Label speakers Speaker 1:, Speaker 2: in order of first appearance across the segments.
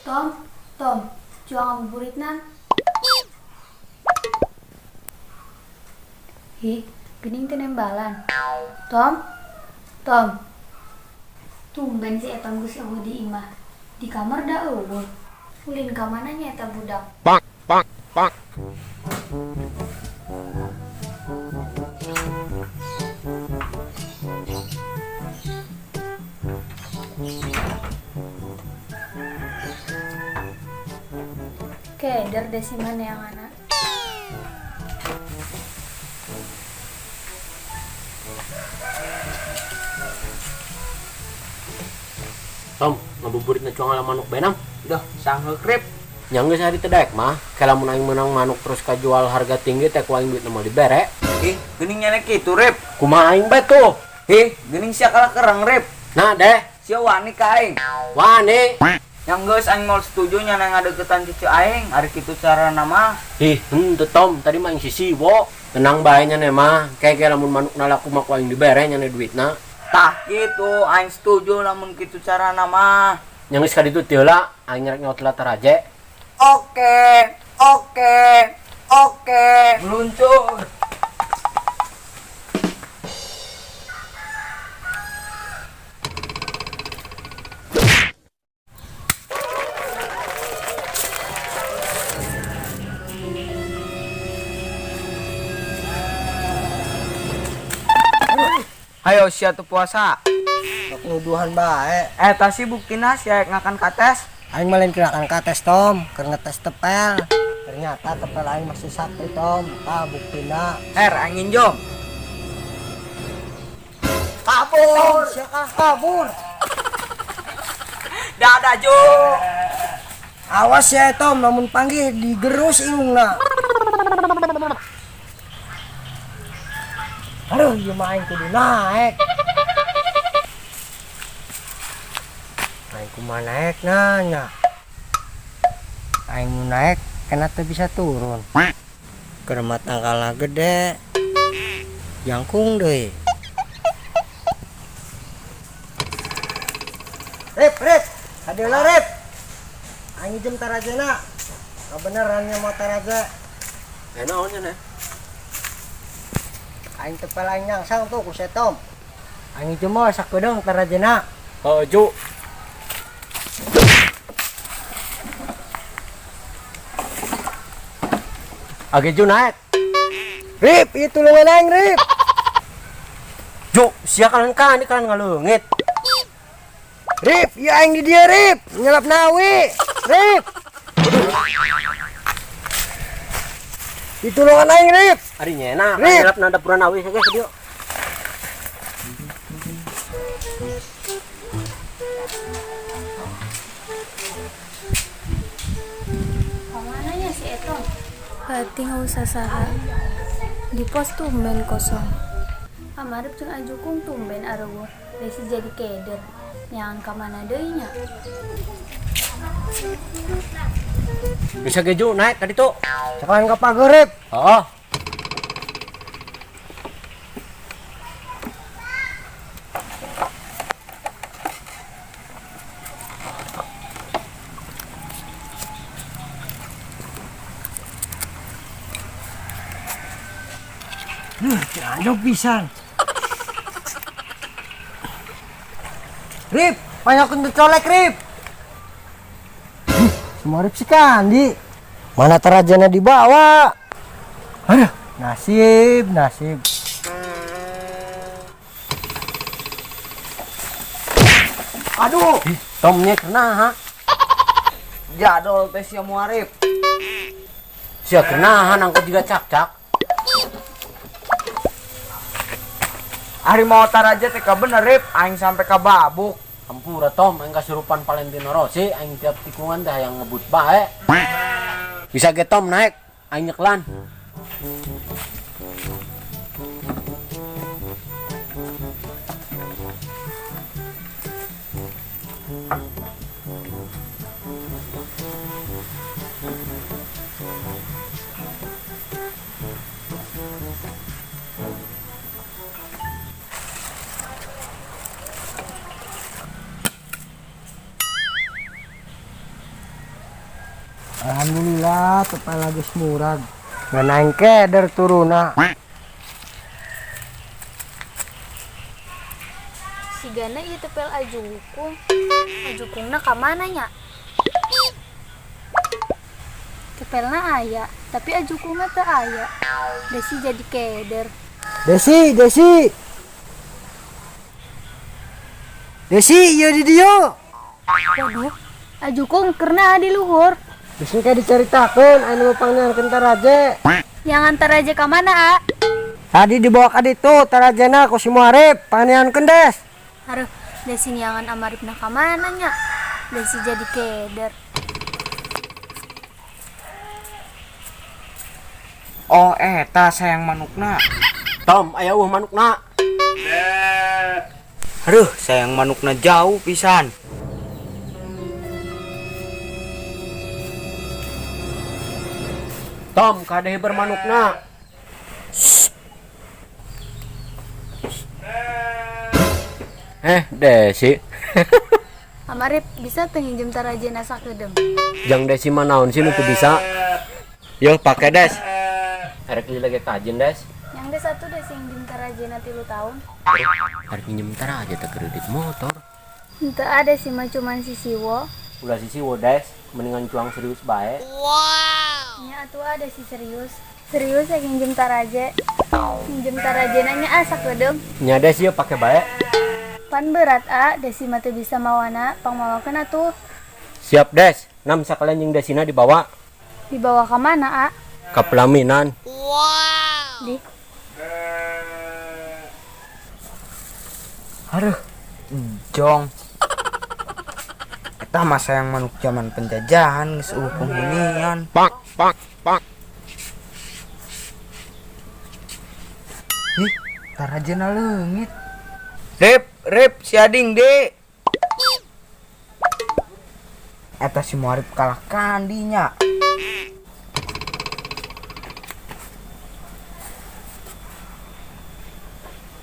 Speaker 1: Tom, Tom, cuang ngabuburitna. Ih, geuning teu nembalan. Tom, Tom. Tumben si Eton geus euweuh di imah. Di kamar da euweuh. Ulin ka mana nya eta budak? Keder deh si mana yang anak.
Speaker 2: Tom, ngabuburitna cuang ala manuk bae nam.
Speaker 3: Duh, sangheuk Rip.
Speaker 2: Nya geus hari teu daek mah, ke lamun aing meunang manuk terus kajual harga tinggi teh ku aing duitna moal dibere.
Speaker 3: Ih, geuning nyana kitu Rip.
Speaker 2: Kumaha aing bae tuh?
Speaker 3: Ih, geuning sia kalah kerang Rip.
Speaker 2: Nah deh,
Speaker 3: Sia wani ka aing.
Speaker 2: wani.
Speaker 3: Yang geus aing moal setuju nyana ngadeukeutan cucu aing, ari kitu carana mah.
Speaker 2: Ih, henteu Tom, tadi mah aing sisiwo. Tenang bae nya mah, kayak lamun manukna laku mah ku aing dibere nya duitna.
Speaker 3: Tah kitu aing setuju lamun kitu carana mah.
Speaker 2: Nya geus ka ditu teu lah, aing rek nyaut taraje.
Speaker 3: Oke, oke, oke. Meluncur. Ayo sia teu puasa.
Speaker 4: Nuduhan bae.
Speaker 3: Eta sih buktina sia ngakan kates.
Speaker 4: Aing mah lain ngakan kates Tom, keur ngetes tepel. Ternyata tepel aing masih sakti Tom. Tah buktina.
Speaker 3: Er aing nginjom.
Speaker 4: Kabur, sia kabur.
Speaker 3: Dadah Ju.
Speaker 4: Awas ya Tom, lamun panggih digerus irungna. Aduh, ieu mah aing kudu naek. Aing kumaha naek nanya. Aing mau naek, kena teu bisa turun. Keremat tangkalna gede. Jangkung deui. Rip, Rip, hadeula Rip. Aing ijem tarajena. Kabeneran nya mau taraje.
Speaker 2: Naon nya?
Speaker 4: Aing tepel aing nyangsang tuh ku setom. Aing ijem mah sakedeung tarajena.
Speaker 2: Oh, Ju. Age Ju naik.
Speaker 4: Rip, ieu tulungan aing Rip.
Speaker 2: Ju, sia kalan kan ini kan ngaleungit.
Speaker 4: Rip, ieu aing di dieu Rip, nyelap nawi. Rip. Ditulungan aing Rip.
Speaker 2: Ari nyena,
Speaker 4: Rip.
Speaker 2: nyelap na dapuran awi saja ke dieu.
Speaker 1: Kamana nya si Eton? Berarti nggak usah saha. Di pos tumben kosong. Amarep jeung Ajukung tumben areuweuh. Desi jadi keder. Nyangan kamana deui nya?
Speaker 2: Bisa ge Ju naik ka ditu.
Speaker 4: Cakalan ka pager Rip.
Speaker 2: Oh.
Speaker 4: Duh, ciranjok pisan. Rip, banyak untuk colek Rip. Semua Rip si Kandi. Mana terajana dibawa? Aduh, nasib, nasib. Aduh,
Speaker 2: Ih, Tomnya kena ha?
Speaker 3: Jadol teh sia muarif.
Speaker 2: Sia kena ha nangkut juga cak-cak.
Speaker 3: Ari mau taraja teh bener Rip, aing sampai ka babuk.
Speaker 2: Hampura Tom, aing kasurupan Valentino Rossi, aing tiap tikungan teh hayang ngebut bae. Bisa ge Tom naik, aing nyeklan.
Speaker 4: Alhamdulillah tepal lagi murag. Ngan aing keder turuna.
Speaker 1: Sigana ieu tepel ajukung. Ajukungna ka mana nya? Tepelna aya, tapi ajukungna teu aya. Desi jadi keder.
Speaker 4: Desi, Desi. Desi, ieu di dieu.
Speaker 1: Waduh, ajukung keur di luhur.
Speaker 4: Desi kayak diceritakeun anu pangneankeun taraje.
Speaker 1: Yang antar aja ka mana, A?
Speaker 4: Tadi dibawa ka ditu tarajena ku si Muarif, pangneankeun Des.
Speaker 1: Aduh, Desi neangan Amaripna ka mana nya? Desi jadi keder.
Speaker 3: Oh, eta sayang manukna.
Speaker 2: Tom, aya eueuh manukna.
Speaker 3: Aduh, sayang manukna jauh pisan.
Speaker 2: Tom, kade hiber manukna. Eh, Desi.
Speaker 1: Amarip bisa teu nginjem tarajena sakedeung?
Speaker 2: Jang Desi mah naon sih nu teu bisa? Yo, pake Des. Erek lila ge kajen, Des.
Speaker 1: Yang Des satu Desi nginjem tarajena 3 tahun.
Speaker 2: Arek minjem taraje teh kredit motor.
Speaker 1: Henteu ada sih mah cuman si Siwo.
Speaker 2: Ulah si Siwo, Des. Mendingan cuang serius bae.
Speaker 1: Nya atuh ada sih serius. Serius ya nginjem taraje. Nginjem tarajena nya ah sakedeung.
Speaker 2: Nya Des ieu pake bae.
Speaker 1: Pan berat a, Desi mah teu bisa mawana, pangmawakeun atuh.
Speaker 2: Siap, Des. Nam sakalian jeung Desina dibawa.
Speaker 1: Dibawa ka mana, a?
Speaker 2: Ka pelaminan.
Speaker 1: Di.
Speaker 3: Aduh, jong. Eta mah sayang manuk zaman penjajahan geus eueuh penghunian.
Speaker 2: Pak, pak, pak.
Speaker 3: Ih, tarajena leungit. Rip, rip, si Ading, Dek. Eta si Muarif kalah kandinya.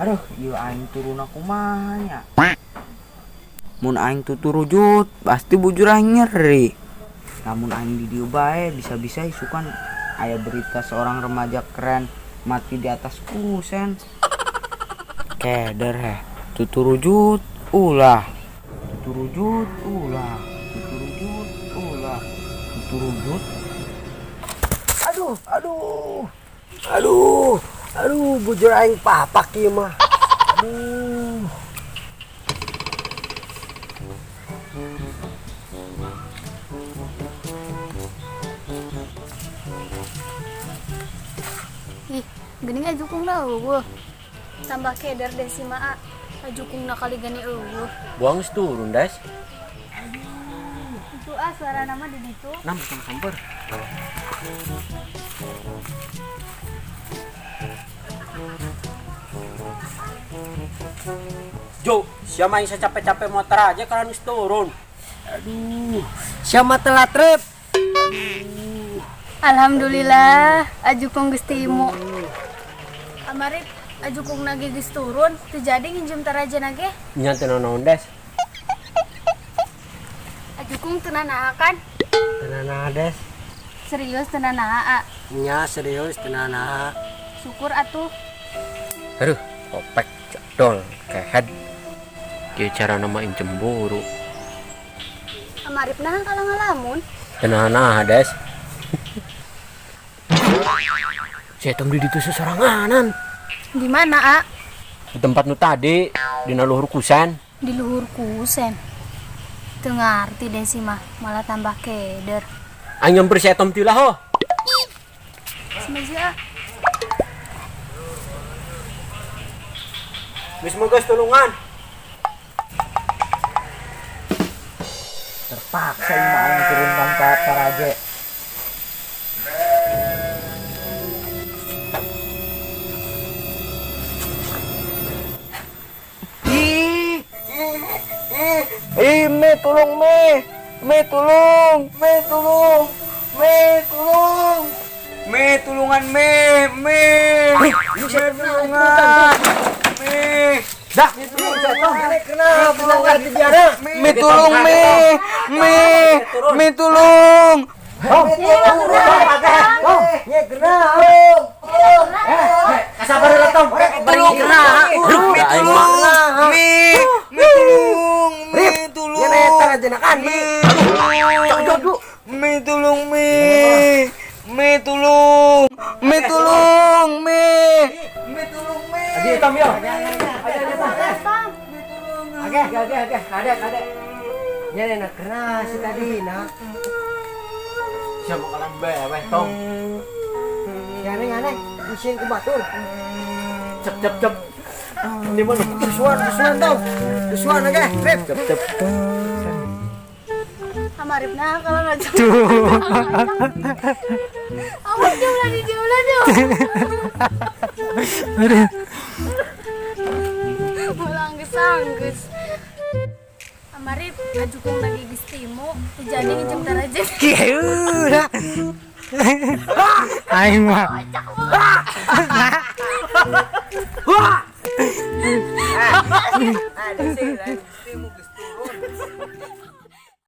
Speaker 3: Aduh, ieu aing turun kumaha nya. Mun aing tuturujut, pasti bujur aing nyeri. Lamun aing di dieu bae, bisa-bisa isukan aya berita seorang remaja keren mati di atas kusen. Keder heh, tuturujut ulah. Tuturujut ulah. Tuturujut ulah. Tuturujut.
Speaker 4: Aduh, aduh. Aduh, aduh bujur aing papak ieu mah. Aduh.
Speaker 1: Ih, geuning ajukungna eueuh. Tambah keder Desi mah, a. Ajukungna kali gani eueuh.
Speaker 2: Buang geus turun, Des.
Speaker 1: Itu a suara nama di ditu.
Speaker 2: Nam tong samper. Jo, siapa yang saya capek-capek motor aja kalau geus turun.
Speaker 4: Aduh, siapa telat trip?
Speaker 1: Alhamdulillah, ajukung geus timu. Amarip, ajukung nage geus turun, teu jadi nginjem tarajena ge.
Speaker 2: Nya teu naon, Des.
Speaker 1: Ajukung teu nanaha kan?
Speaker 4: Teu nanaha, Des.
Speaker 1: Serius teu nanaha, a?
Speaker 4: Nya serius teu nanaha.
Speaker 1: Syukur atuh.
Speaker 2: Aduh, kopek jadol kehed. Kieu cara nama aing cemburu.
Speaker 1: Amarip naha kalau ngalamun?
Speaker 2: Teu nanaha, Des. Saya di ditu sesoranganan.
Speaker 1: Di mana, a?
Speaker 2: Di tempat nu tadi, dina luhur kusen.
Speaker 1: Di luhur kusen. Teu ngarti Desi mah, malah tambah keder.
Speaker 2: Aing nyamper si Etom tilah ho.
Speaker 1: Semaju, a.
Speaker 2: Geus mah geus tulungan.
Speaker 3: Terpaksa ieu mah aing turun tanpa taraje. Ih, ih, me tolong me, me tolong, me tolong, me tolong, me tulungan me, me, me tulungan, me.
Speaker 4: Dah, kenapa ngerti biara?
Speaker 3: Me tolong me, me, me tolong.
Speaker 4: Tom, Tom, nya kena.
Speaker 2: Sabar lah Tom.
Speaker 3: Tulung, Mi tulung, Mi, Mi tulung, Mi tulung.
Speaker 4: Nya neta aja kan.
Speaker 3: Mi tulung, Mi. Mi tulung, Mi tulung, Mi. Mi tulung, Mi.
Speaker 2: Aji Tom yo. Oke, oke, oke. Kade, kade.
Speaker 4: Nya enak kena si tadi nah.
Speaker 2: Siapa kalan bae, Tom.
Speaker 4: Ya aneh aneh, isin ku batur.
Speaker 2: Cep cep cep. Ini mana?
Speaker 4: Suan, suan Tom. Suan oke, Rip.
Speaker 2: Cep cep.
Speaker 1: Amarip nah kalau aja. Awas dia ulah di dia ulah dia. Ulah angges angges. Amarip ajukung lagi geus timu, teu jadi nginjem tarajen.
Speaker 4: Kieu dah. Aing mah.